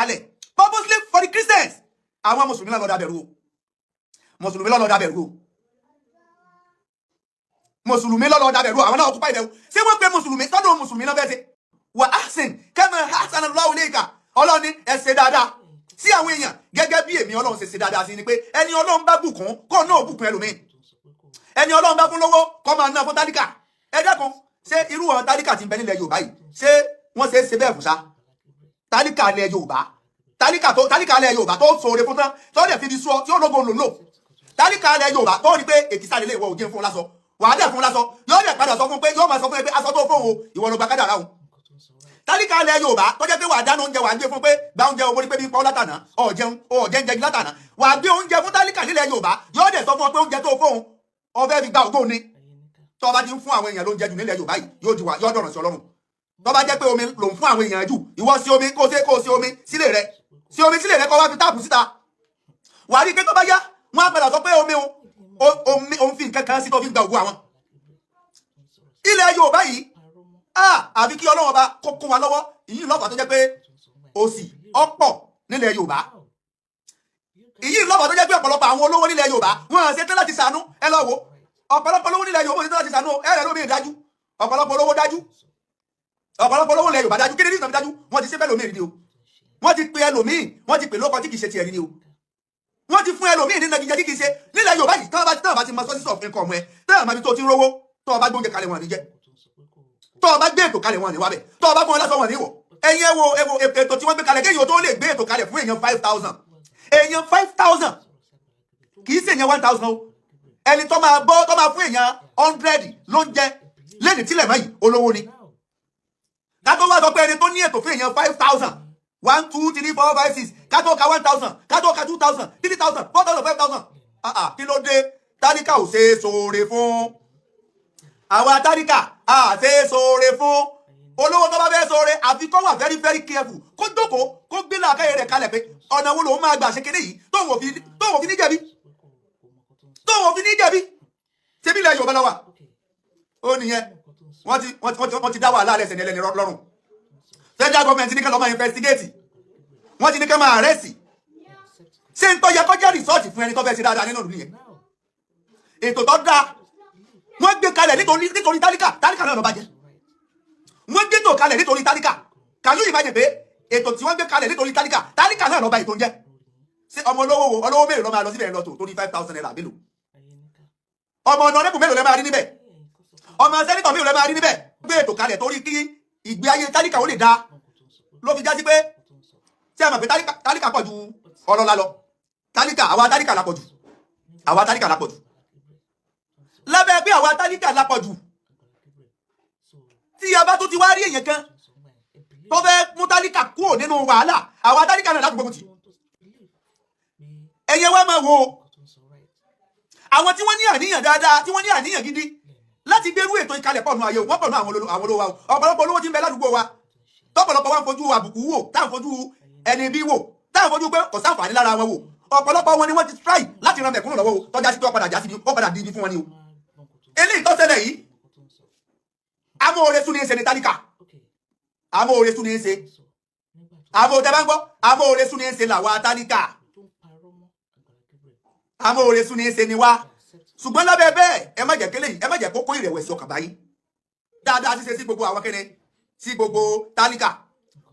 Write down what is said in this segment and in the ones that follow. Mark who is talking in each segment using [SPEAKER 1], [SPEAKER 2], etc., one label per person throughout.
[SPEAKER 1] kalẹ̀ purposely for the Christians. Àwọn mùsùlùmí náà lọ dábẹ̀rù o, mùsùlùmí lọ́lọ́ dábẹ̀rù o, mùsùlùmí lọ́lọ́ dábẹ̀rù o. Àwọn náà occupy ibẹ̀ o. Ṣé wọ́n pe mùsùlùmí sọ́dọ̀ mùsùlùmí náà fẹ́ ṣe? Wa ahsin kama ahsana Allahu ilayka. Ọlọ́run ní ẹ ṣe dáadáa sí àwọn èèyàn gẹ́gẹ́ bí èmi Ọlọ́run ṣe ṣe dáadáa sí ni, pé ẹni Ọlọ́run bá bùkún kó náà bùkún ẹlòmíì, ẹni Ọlọ́run bá fún lówó kó máa ná fún tálíkà. Ẹ dákun, ṣé irú àwọn tálíkà tí ń bẹ nílẹ̀ Yorùbá yìí, ṣé wọ́n ṣe é ṣe bẹ́ẹ̀ fún ṣá? Tálíkà ilẹ̀ Yorùbá, tálíkà tó tálíkà ilẹ̀ Yorùbá tó ṣoore fún tán, tó dẹ̀ fi di sú ọ, tí ó lógo lò lò. Tálíkà ilẹ̀ Yorùbá tó rí pé èkìsà lè wọ òjé fún lásọ, wàá dẹ̀ fún lásọ, yóò dẹ̀ padà sọ fún pé, yóò máa sọ fún ẹ pé aṣọ tó fóun o, ìwọ ló gba kádàrá o. Tálíkà ilẹ̀ Yorùbá tó jẹ́ pé wàá dáná oúnjẹ, wàá gbé fún pé gba oúnjẹ owó, ní pé bí pọ́ látànà ọ̀ jẹun, ọ̀ jẹ́ ń jẹ látànà, wàá gbé oúnjẹ fún tálíkà nílẹ̀ Yorùbá, yóò dẹ̀ sọ fún ọ pé oúnjẹ tó fóun, ó fẹ́ fi gba ògo ni. Tó bá ti ń fún àwọn èèyàn lóúnjẹ jù nílẹ̀ Yorùbá yìí, yóò di wà, yóò dọ̀rọ̀ sí Ọlọ́run. Tó bá jẹ́ pé omi ló ń fún àwọn èèyàn jù, ìwọ sí omi, kó ṣe kó sí omi sílé rẹ, sí omi sílé rẹ, kó wá fi tap síta. Wàá rí i pé tó bá yá, wọ́n á padà sọ pé omi omi òun fi nǹkan kan sí tó fi gba ògo àwọn. Ilẹ̀ Yorùbá yìí, àfi kí Ọlọ́run ọba kó kún wa lọ́wọ́. Ìyí lọ́fà tó jẹ́ pé òṣì ọ̀pọ̀ nílẹ̀ Yorùbá. Ìyí lọ́fà tó jẹ́ pé ọ̀pọ̀lọpọ̀ àwọn olówó nílẹ̀ Yorùbá, wọn à ṣe tán láti ṣàánú. Ẹ lọ wò, ọ̀pọ̀lọpọ̀ olówó nílẹ̀ Yorùbá ṣe tán láti ṣàánú. Ẹ rẹ̀ lómi ìdájú, ọ̀pọ̀lọpọ̀ olówó dájú, ọ̀pọ̀lọpọ̀ olówó nílẹ̀ Yorùbá dájú. Kí ni nígbà dájú? Wọ́n ti ṣe fẹ́ lómi ìrìn ni o, wọ́n ti pe ẹlòmíì, wọ́n ti pè lóko tí kì í ṣe tiẹ̀ rí ni o, wọ́n ti fún ẹlòmíì nínú ẹgìjẹ tí kì í ṣe. Nílẹ̀ Yorùbá yìí, tán bá ti mọ sources of income ẹ, tán bá fi tó ti ń rówó, tó o bá gbóúnjẹ kalẹ̀, wọn ní jẹ. Tó o bá gbé ètò kalẹ̀, wọn ní wábẹ̀. Tó o bá fún wọn lásán, wọn ní wọ̀. Ẹ̀yin, ẹ wo ètò tí wọ́n gbé kalẹ̀. Kéèyàn tó lè gbé ètò kalẹ̀ fún èèyàn 5,000, èèyàn 5,000, kì í ṣe èèyàn 1,000 o. Ẹni tó máa bọ́, tó máa fún èèyàn 100 lóúnjẹ lẹ́ni tílẹ̀ mọ́ yìí, olówó ni. Ká tó wá sọ pé ẹni tó ní ètò fún èèyàn 5,000, one, two, three, four, five, six, ká tó ka 1,000, ká tó ka 2,000, 3,000, 4,000, 5,000. Ah ah, kí ló dé? Tálíkà ò ṣe é ṣoore fún. Àwa tálíkà a ṣe é ṣoore fún. Olówó tó bá fẹ́ ṣoore, àfi kó wà very very careful, kó jókòó, kó gbé làákàyè rẹ̀ kalẹ̀ pé ọ̀nà wo lòun máa gbà ṣe kéde yìí tóun ò fi ní jẹ̀bi, tóun ò fi ní jẹ̀bi. Ṣebí ilẹ̀ Yorùbá la wà? Ó nìyẹn. Wọ́n ti dá wàhálà alẹ́ sẹ̀ni ẹlẹ́ni lọ́rùn. Federal government ní ká lọ máa investigate, wọ́n ti ní ká máa arrest. Ṣé ń tọ́ yẹ kó jẹ́ result fún ẹni tó fẹ́ ṣe dáadáa nínú ìlú nìyẹn? Ètò tó dáa wọ́n gbé kalẹ̀ nítorí tálíkà, tálíkà náà ló bá jẹ́. Wọ́n gbé tó kalẹ̀ nítorí tálíkà. Can you imagine pé ètò tí wọ́n gbé kalẹ̀ nítorí tálíkà, tálíkà náà ló bá ètò ń jẹ́? Ṣé ọmọ olówó wo, olówó mélòó ló máa lọ síbẹ̀ lọ tó torí ₦5,000 mélòó? Ọmọ honourable mélòó lẹ máa rí níbẹ̀? Ọmọ senator mélòó lẹ máa rí níbẹ̀? Gbé ètò kalẹ̀ torí kí ìgbé ayé tálíkà ó lè dáa, ló fi já sí pé tí a mọ̀ pé tálíkà pọ̀ ju ọlọ́lá lọ. Tálíkà, àwa tálíkà la pọ̀ jù, àwa tálíkà la pọ̀ jù. Lábẹ́ pé àwa tálíkà la pọ̀ jù, tí a bá tó ti wá rí èèyàn kan tó fẹ́ mú tálíkà kúrò nínú wàhálà, àwa tálíkà náà láti gbógun tì. Ẹ̀yẹ wa máa wo àwọn tí wọ́n ní àníyàn dáadáa, tí wọ́n ní àníyàn gidi láti gbérú ètò ìkalẹ̀ pọ̀ nù ayé wọ́n pọ̀ nù àwọn olówó wa o. Ọ̀pọ̀lọpọ̀ olówó tí ń bẹ ládùúgbò wa, tọ́pọ̀lọpọ̀ wa ń fojú àbùkù wò, táwọn fojú ẹni bí wò, táwọn fojú pé kò sáǹfààní lára wọn wò, ọ̀pọ̀lọpọ̀ wọn ni wọ́n ti try láti ran mẹ̀kúnnù lọ́wọ́ o, tọ́já sí pé ó padà já síbi, ó padà di ibi fún wọn ni o. Eléyìí tó ṣẹlẹ̀ yìí, amóore tún ní í ṣe ní tálíkà, amóore tún ní í ṣe. Àmọ́ tẹ bá ń gbọ́, amóore tún ní í ṣe làwa tálíkà, amóore tún ní í ṣe ni wá. Ṣùgbọ́n lábẹ́ bẹ́ẹ̀, ẹ má jẹ́ kélé yìí, ẹ má jẹ́ kókó ìrẹ̀wẹ̀sì ọkàn báyìí. Dáadáa ṣíṣe sí gbogbo àwọn kéne, sí gbogbo tálíkà,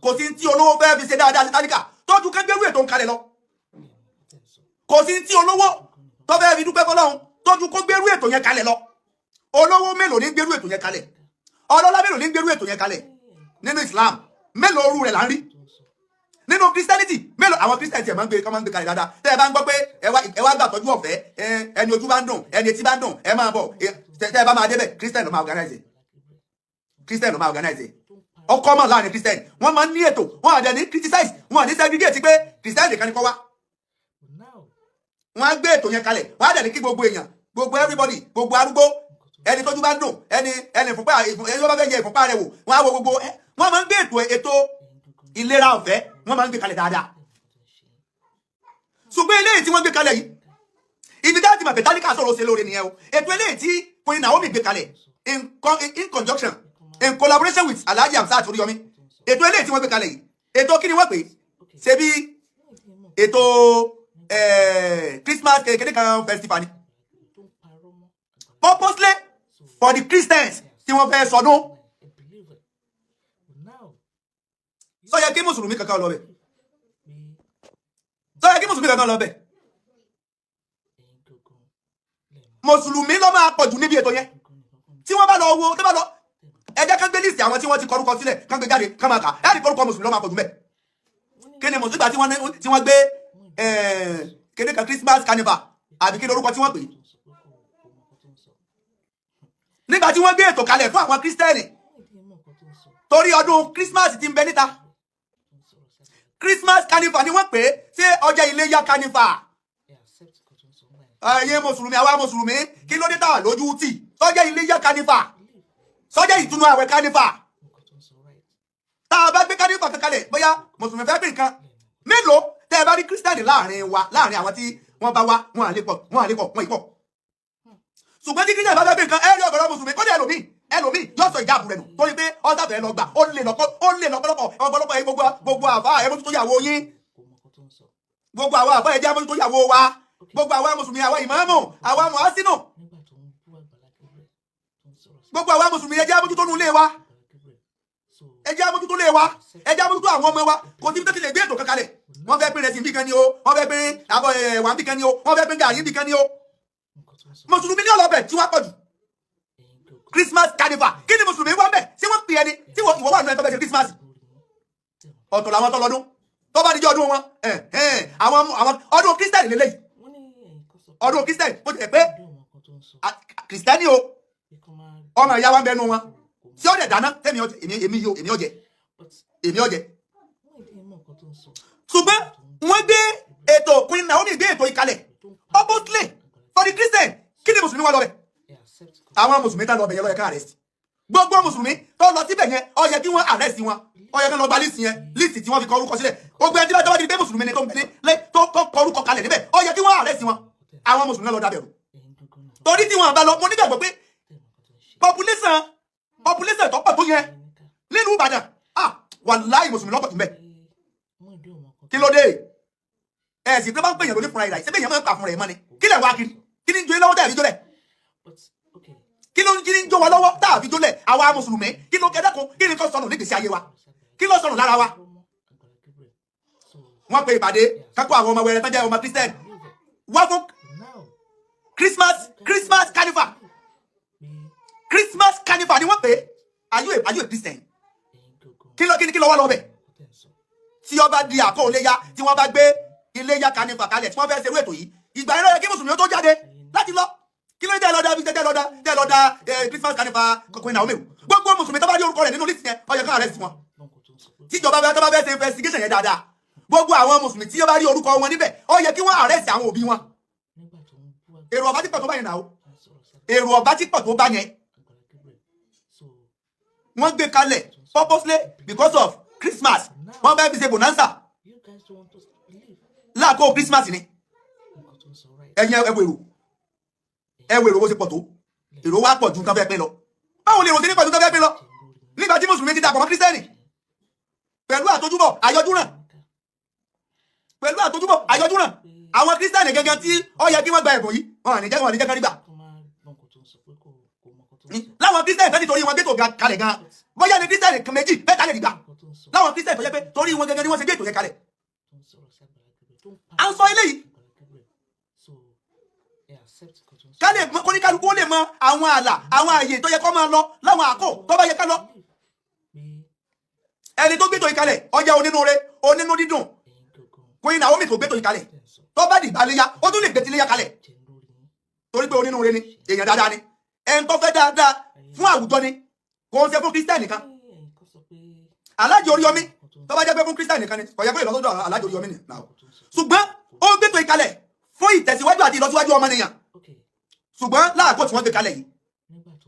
[SPEAKER 1] kò sí tí olówó fẹ́ fi ṣe dáadáa sí tálíkà tọ́jú kẹ́gbẹ́rú ètò ń kalẹ̀ lọ. Kò sí tí olówó tó fẹ́ fi dúpẹ́ fọlọ́run tọ́jú kó gbérú ètò yẹn kalẹ̀ lọ. Olówó mélòó ní gbérú ètò yẹn kalẹ̀? Ọlọ́lá mélòó ní gbérú ètò yẹn kalẹ̀? Nínú Islam, mélòó orú rẹ̀ là ń rí? Nínú Christianity, mélòó? Àwọn Christian tiẹ̀ máa ń gbé kọ́, máa ń gbé kalẹ̀ dáadáa. Tẹ́ ẹ bá ń gbọ́ pé ẹ wá gbà tọ́jú ọ̀fẹ́, ẹni ojú bá ń dùn, ẹni etí bá ń dùn, ẹ máa bọ̀. Tẹ́ ẹ bá máa débẹ̀, Christian ló máa organize ẹ̀. Christian ló máa organize ẹ̀. Ọkọ mọ̀ láàrin Christian, wọ́n máa ń ní ètò wọn, àdẹ ní criticize wọn, ní segregate pé Christian nìkan ni kọ́ wá. Wọ́n á gbé ètò yẹn kalẹ̀, wọ́n á dẹ̀ ní kí gbogbo èèyàn, gbogbo everybody, gbogbo arúgbó, ẹni tójú bá ń dùn, ẹni ìfúnpá, ẹni tó bá fẹ́ yẹ ìfúnpá rẹ̀ wò, wọ́n á wo gbogbo. Wọ́n máa ń gbé ètò ìlera ọ̀fẹ́, wọ́n máa ń gbé kalẹ̀ dáadáa. Ṣùgbọ́n eléyìí tí wọ́n gbé kalẹ̀ yìí, ibi tá a ti mọ̀ pé tálíkà sọ̀rọ̀ ṣe lóore nìyẹn o. Ètò eléyìí tí Queen Naomi gbé kalẹ̀ in conjunction, in collaboration with Alhaji Hamzat Oríyọmí, ètò eléyìí tí wọ́n gbé kalẹ̀ yìí, ètò kí ni wọ́n pè é? Ṣé bí ètò Christmas kékeré kan festival ni, purposely for the Christians tí wọ́n fẹ́ sọdún. Sọ yẹ kí mùsùlùmí kankan lọ bẹ̀? Sọ yẹ kí mùsùlùmí kankan lọ bẹ̀? Mùsùlùmí ló máa pọ̀ jù níbi ètò yẹn. Tí wọ́n bá lọ wo, tó bá lọ, ẹ jẹ́ kán gbé list àwọn tí wọ́n ti kọrúkọ sílẹ̀, kán gbé jáde, kán máa kà. Ẹ rí kọrúkọ mùsùlùmí ló máa pọ̀ jù mẹ́. Kí ni mùsùlùmí tí wọ́n gbé kéde kan, Christmas carnival àbí kí ni orúkọ tí wọ́n pè é? Nígbà tí wọ́n gbé ètò kalẹ̀ fún àwọn Kírísítẹ́nì torí ọdún Christmas ti ń bẹ níta, Christmas carnival ni wọ́n pè é. Ṣé ọjọ́ iléyá carnival? Ẹ̀yin mùsùlùmí, àwa mùsùlùmí, kí ló dé tà lójú tì? Sọ́jọ́ iléyá carnival, sọ́jọ́ ìtúnu àwẹ̀ carnival. Tá a bá gbé carnival kankalẹ̀, bóyá mùsùlùmí fẹ́ pín nǹkan mélòó? Tẹ́ ẹ bá rí kírísítẹ́nì láàrin wa, láàrin àwọn tí wọ́n bá wá, wọn à lè pọ̀, wọn à lè pọ̀, wọn ì pọ̀. Ṣùgbọ́n tí kírísítẹ́nì bá fẹ́ pín nǹkan, ẹ rí ọ̀gọ̀rọ̀ mùsùlùmí. Kódà ẹlòmíì, ẹlòmíì yóò sọ ìjáàbù rẹ̀ nù torí pé ọ̀sàfẹ́ lọ gbà. Ó lè lọ́pọ̀, ó lè lọ́pọ̀lọpọ̀ ọ̀pọ̀lọpọ̀. Ẹ gbogbo àfa, ẹ mójútó yàwó yín. Gbogbo àwọn àfa, ẹ jẹ́ mójútó yàwó wa. Gbogbo àwa mùsùlùmí, àwa ìmáàmù, àwa mùásínù, gbogbo àwa mùsùlùmí, ẹ jẹ́ mójútó nulẹ̀ wa, ẹ jẹ́ mójútó lé wa, ẹ jẹ́ mójútó àwọn ọmọ wa. Kò síbi tó ti lè gbé ètò kankalẹ̀. Wọ́n fẹ́ pín rẹsì bí kan ni o, wọ́n fẹ́ pín àbọ̀ ẹ̀wà bí kan ni o, wọ́n fẹ́ pín gàrí bí kan ni o, mùsùlùmí ní ọlọ́bẹ̀ tí wọ́n pọ̀ jù. Christmas carnival, kí ni mùsùlùmí wá bẹ̀? Ṣé wọ́n pè ẹni tí ìwọ wà nínú ẹ̀ tó fẹ́ ṣe Christmas? Ọ̀tọ̀ làwọn tó lọ́dún, tó bá níjọ́ ọdún wọn. Àwọn ọdún Kírísítẹ́nì lélẹ́yìí, ọdún Kírísítẹ́nì. Bó tilẹ̀ pé Kìrìsìtẹ́nì o, ọmọ ìyá wa ń bẹnu wọn tí ó dẹ̀ dáná tẹ́mi ọjẹ, èmi yóò, èmi ọjẹ, èmi ọjẹ. Ṣùgbọ́n wọ́n gbé ètò, Queen Naomi gbé ètò ìkalẹ̀ purposely for the Christian. Kí ni mùsùlùmí wà lọ bẹ̀? Àwọn mùsùlùmí tá lọ bẹ̀ yẹn, ló yẹ ká arrest. Gbogbo mùsùlùmí tó lọ síbẹ̀ yẹn, ó yẹ kí wọ́n arrest wọn. Ó yẹ kí wọ́n lọ gba list yẹn, list tí wọ́n fi kọ orúkọ sílẹ̀. Gbogbo ẹni tí wọ́n bá di pé mùsùlùmí ni tó ń bẹ ní tó kọ orúkọ kalẹ̀ níbẹ̀, ó yẹ kí wọ́n arrest wọn. Àwọn mùsùlùmí lọ dábẹ̀rù torí tí wọn bá lọ, mo nígbàgbọ́ pé population tó pọ̀ tó yẹn nílùú Ìbàdàn, ah, wàláì, mùsùlùmí lọ́pọ̀ tó ń bẹ. Kí ló dé? Ẹ sì tó bá ń pèyàn lóní fúnra ìrà, ìṣẹ́bẹ̀ yẹn máa ń pa fúnra ẹ̀ mọ́ ni. Kí lẹ̀ wá kiri? Kí ni ń jó lọ́wọ́ tẹ̀ fi jólẹ̀? Kí ló ń, kí ni ń jó wa lọ́wọ́ tá a fi jólẹ̀? Àwa mùsùlùmí, kí ló kẹ́dẹ́kun? Kí ni kò sọnù nígbèsí ayé wa? Kí ló sọnù lára wa? Wọ́n pe ìpàdé kákó àwọn ọmọ wẹrẹ tó jẹ́ ọmọ Christian wá fún Christmas carnival. Christmas carnival ni wọ́n pè é. Are you a Christian? Kí ló, kí ló wá lọ bẹ̀? Tí ó bá di àkó iléyá, tí wọ́n bá gbé iléyá carnival kalẹ̀, tí wọ́n fẹ́ ṣerú ètò yìí, ìgbà yẹn ló yẹ kí mùsùlùmí ó tó jáde láti lọ. Kí ló dé tẹ́ lọ dá tẹ́ lọ dá tẹ́ lọ dá Christmas carnival Queen Naomi? Gbogbo mùsùlùmí tó bá rí orúkọ rẹ̀ nínú list yẹn, ó yẹ kán arrest wọn. Tíjọba bá tó bá fẹ́ ṣe investigation yẹn dáadáa, gbogbo àwọn mùsùlùmí tí ó bá rí orúkọ wọn níbẹ̀, ó yẹ kí wọ́n arrest àwọn òbí wọn. Èrò ọba tí pọ̀ tó bá yẹn náà o, èrò ọba tí pọ̀ tó bá yẹn. Wọ́n gbé kalẹ̀ purposely because of Christmas. Wọ́n fẹ́ fi ṣe bonanza láàkó Christmas ni. Ẹ̀yin ẹ wo èrò, ẹ wo èrò bó ṣe pọ̀ tó. Èrò wa pọ̀ ju nǹkan fẹ́ pín lọ. Báwo lè èrò sí ní pọ̀ ju nǹkan fẹ́ pín lọ nígbà tí mùsùlùmí ti dàpọ̀ mọ́ kírísítẹ́nì pẹ̀lú àtojúbọ̀ àyọjúràn, pẹ̀lú àtojúbọ̀ àyọjúràn? Àwọn kírísítẹ́nì gangan tí ó yẹ kí wọ́n gba ẹ̀bùn yìí, wọn à ní jẹ́, wọn à ní jẹ́ kán rí gbà. Láwọn kírísítẹ́nì fẹ́ nítorí wọn gbé ètò kalẹ̀ gan, bóyá ní kírísítẹ́nì kan, méjì, mẹ́ta lè rí gbà. Láwọn kírísítẹ́nì tó yẹ pé torí wọn gangan ni wọ́n ṣe gbé ètò yẹn kalẹ̀. À ń sọ eléyìí ká lè mọ, kóníkálukú ó lè mọ àwọn àlà, àwọn àyè tó yẹ kó máa lọ láwọn àkó tó bá yẹ ká lọ. Ẹni tó gbé ètò yìí kalẹ̀, ó jẹ́ onínúure, onínú dídùn. Queen Naomi tó gbé ètò yìí kalẹ̀, tó bá dìgbà léyà, ó tún lè gbé tiléyà kalẹ̀ torí pé onínúure ni, èèyàn dáadáa ni, ẹni tó fẹ́ dáadáa fún àwùjọ ni. Kò ń ṣe fún Christian nìkan. Alájì Oríyọmí, tó bá jẹ́ pé fún Christian nìkan ni, kò yẹ kó ìlọsọ́dọ̀ Alájì Oríyọmí ni. Ṣùgbọ́n ó gbé ètò ìkalẹ̀ fún ìtẹ̀síwájú àti ìlọsíwájú ọmọnìyàn. Ṣùgbọ́n láàkó tí wọ́n gbé kalẹ̀ yìí,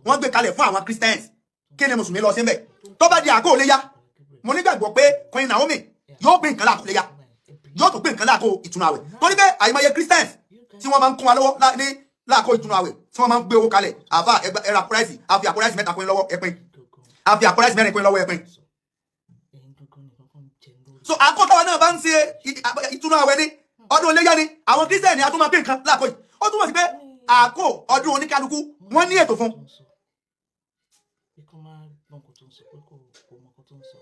[SPEAKER 1] wọ́n gbé kalẹ̀ fún àwọn Christians. Kí ni mùsùlùmí lọ síbẹ̀? Tó bá di àkó léyà, mo nígbàgbọ́ pé Queen Naomi yóò pín nǹkan láàkó léyà, yóò tún pín nǹkan láàkó ìtúnu àwẹ̀, torí pé àìmọye Christians tí wọ́n máa ń kún wa lọ́wọ́ ní láàkó ìtúnu àwẹ̀, tí wọ́n máa ń gbé owó kalẹ̀. Àfa, ẹ̀rà price, àfi àpò rice 3 kún lọ́wọ́, ẹ̀pin, àfi àpò rice 4 kún lọ́wọ́, ẹ̀pin. So àkó táwa náà bá ń ṣe ìtúnu àwẹ̀ ni, ọdún iléyá ni, àwọn Kírísítẹ̀nì a tún máa pín nǹkan láàkó yìí. Ó túmọ̀ sí pé àkó ọdún oníkálukú wọ́n ní ètò fún.
[SPEAKER 2] Tó ń sọ pé kó má gbọ́ nǹkan tó ń sọ, pé kò mọ nǹkan tó ń sọ.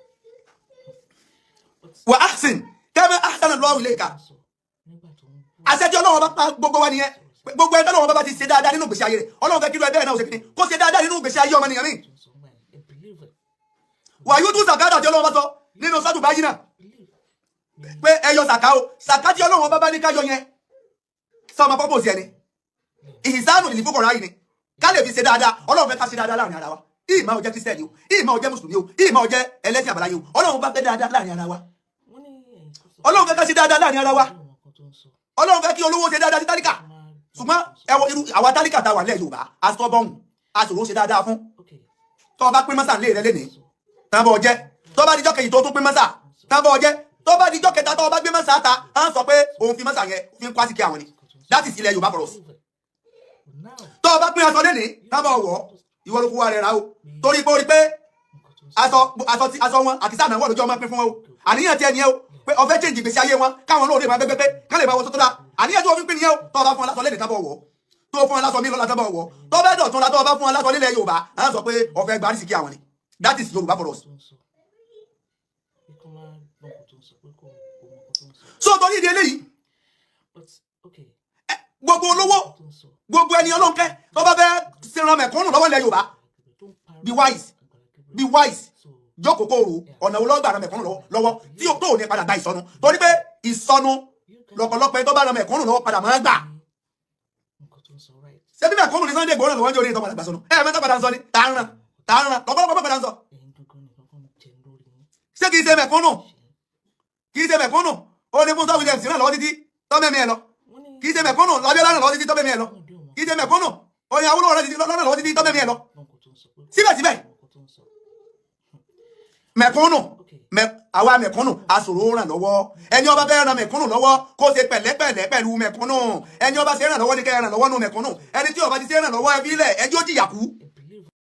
[SPEAKER 2] But
[SPEAKER 1] Wa ahsin kama ahsana Allahu ilayka.
[SPEAKER 2] tó ń sọ nígbà tó ń bú
[SPEAKER 1] Àṣẹ tí Ọlọ́run bá pa gbogbo wa nìyẹn. Gbogbo ẹgbẹ́ Ọlọ́run bá ti ṣe dáadáa nínú ìgbésí ayé rẹ̀, Ọlọ́run fẹ́ kí irú ẹgbẹ́ náà ó ṣe kíni, kó ṣe dáadáa nínú ìgbésí ayé ọmọnìyàn míì.
[SPEAKER 2] tó ń sọ nígbà yẹn, ẹ believe it.
[SPEAKER 1] Wà yóò tún sàkádà tí Ọlọ́run bá sọ nínú sọ́tù báyìí náà
[SPEAKER 2] Believe
[SPEAKER 1] pé ẹ yọ sàká o. Sàká tí Ọlọ́run bá bá ní ká yọ yẹn, sọ ọmọ pọ́pọ́ sí ẹni ìsánù ìlú fúkọ̀rọ̀ ayé ni ká lè fi ṣe dáadáa. Ọlọ́run fẹ́ ká ṣe dáadáa láàrin ara wa. Ìmọ̀ ó jẹ́ Kírísítẹ́nì o, ìmọ̀ ó jẹ́ mùsùlùmí o, ìmọ̀ ó jẹ́ ẹlẹ́sìn àbáláyé o, Ọlọ́run bá fẹ́ dáadáa láàrin ara wa.
[SPEAKER 2] Wọ́n ní ẹ̀yìn tó sọ
[SPEAKER 1] Ọlọ́run fẹ́ ká ṣe dáadáa láàrin ara wa.
[SPEAKER 2] pé òun nǹkan tó ń sọ.
[SPEAKER 1] Ọlọ́run fẹ́ kí olówó ṣe dáadáa sí tálíkà.
[SPEAKER 2] Kó má gbọ́
[SPEAKER 1] Ṣùgbọ́n
[SPEAKER 2] nǹkan tó ń sọ.
[SPEAKER 1] ẹ wo irú àwa tálíkà tá a wà nílẹ̀ Yorùbá, asọ́bọ̀hún aṣòro ṣe dáadáa fún.
[SPEAKER 2] Okay.
[SPEAKER 1] Tó o bá pín mọ́sà nílé rẹ lénìí,
[SPEAKER 2] sọ
[SPEAKER 1] tán bọ̀ jẹ́. Tó bá dijọ́ kejì tó tún pín mọ́sà, tán bọ̀ jẹ́. Tó bá dijọ́ kẹta tó o bá gbé mọ́sà ta, á sọ pé òun fi mọ́sà yẹn fi ń kó àsìkí àwọn ni. That is ilẹ̀ Yorùbá for us.
[SPEAKER 2] Believe it. But now
[SPEAKER 1] Tó o bá pín aṣọ lénìí, tán bọ̀ wọ̀, ìwọ ló kó wa rẹ̀ rà o, torí pé ó rí pé
[SPEAKER 2] nǹkan tó ń sọ
[SPEAKER 1] aṣọ tí aṣọ wọn àkísà náà wọ̀ lójú ọmọ pín fún wọn o. Àníyàn tiẹ̀ nìyẹn o, pé ó fẹ́ change ìgbésí ayé wọn, káwọn náà lè máa gbẹgbẹ pé kán lè máa wọ tó dáa. Àníyàn tí wọ́n fi ń pín nìyẹn o. Tó o bá fún wọn láṣọ lénìí, tán bọ̀ wọ̀, tó fún wọn láṣọ mí lọ́la, tán bọ̀ wọ̀, tó bá dọ̀tún la, tó o bá fún wọn láṣọ nílẹ̀ Yorùbá, á sọ pé ó fẹ́ gba àrísìkí àwọn ni. That is Yorùbá for us.
[SPEAKER 2] tó ń sọ pé kó má gbọ́ nǹkan tó ń sọ, pé kò mọ nǹkan tó ń sọ.
[SPEAKER 1] So torí ìdí eléyìí,
[SPEAKER 2] But okay,
[SPEAKER 1] gbogbo olówó,
[SPEAKER 2] nǹkan tó ń sọ
[SPEAKER 1] gbogbo ẹni ọlọ́nkẹ́ tó bá fẹ́ ṣèrànmẹ̀kúnnù lọ́wọ́ ilẹ̀ Yorùbá,
[SPEAKER 2] tó ń parọ́
[SPEAKER 1] be wise.
[SPEAKER 2] Àgbàlá Gabriel.
[SPEAKER 1] Be wise.
[SPEAKER 2] So
[SPEAKER 1] Jókòó kó o ọ̀nà wo lọ́gbà ràn mẹ̀kúnnù lọ́wọ́ lọ́wọ́ tí o tó ò ní padà gba ìsọnù, torí pé ìsọnù
[SPEAKER 2] you guys
[SPEAKER 1] lọ́pọ̀lọpọ̀ ẹni tó bá ràn mẹ̀kúnnù lọ́wọ́ padà máa ń gbà.
[SPEAKER 2] Nǹkan tó ń sọ, right?
[SPEAKER 1] Ṣé bí mẹ̀kúnnù ní Sunday Igboho lọ́wọ́ ń jẹ́ orí ìtọ́ padà gbà sọnù ẹ̀ mẹ́ta padà ń sọ ni tààràn tààràn lọ́pọ̀lọpọ̀ padà ń sọ.
[SPEAKER 2] Ẹ̀yin gangan nìkan kan jẹ lórí yín.
[SPEAKER 1] Ṣé kìí ṣe mẹ̀kúnnù? Kìí ṣe mẹ̀kúnnù ó ní fún Williams náà lọ́wọ́ títí tọ́mẹ̀mí ẹ̀ lọ.
[SPEAKER 2] Wọ́n ní
[SPEAKER 1] Kìí ṣe mẹ̀kúnnù l'Abíọ́lá náà lọ́wọ́ títí tọ́mẹ̀mí ẹ̀ lọ.
[SPEAKER 2] ọmọdé ò mọ
[SPEAKER 1] Kìí ṣe mẹ̀kúnnù ó ní Awólọ́wọ̀ náà lọ́wọ́ títí tọ́mẹ̀mí ẹ̀ lọ.
[SPEAKER 2] nǹkan tó ń sọ, pé kò
[SPEAKER 1] Síbẹ̀síbẹ̀,
[SPEAKER 2] mọ nǹkan tó ń sọ.
[SPEAKER 1] Mẹ̀kúnnù
[SPEAKER 2] Okay.
[SPEAKER 1] àwa mẹ̀kúnnù aṣòro ràn lọ́wọ́. Ẹni ọba fẹ́ ràn mẹ̀kúnnù lọ́wọ́, kó ṣe pẹ̀lẹ́pẹ̀lẹ́ pẹ̀lú mẹ̀kúnnù. Ẹni ọba ṣe ràn lọ́wọ́ ní kẹ́ ràn lọ́wọ́ nù mẹ̀kúnnù. Ẹni tí ọba ti ṣe ràn lọ́wọ́, ẹbí lẹ̀, ẹjọ́ jìyà kú.
[SPEAKER 2] Ẹ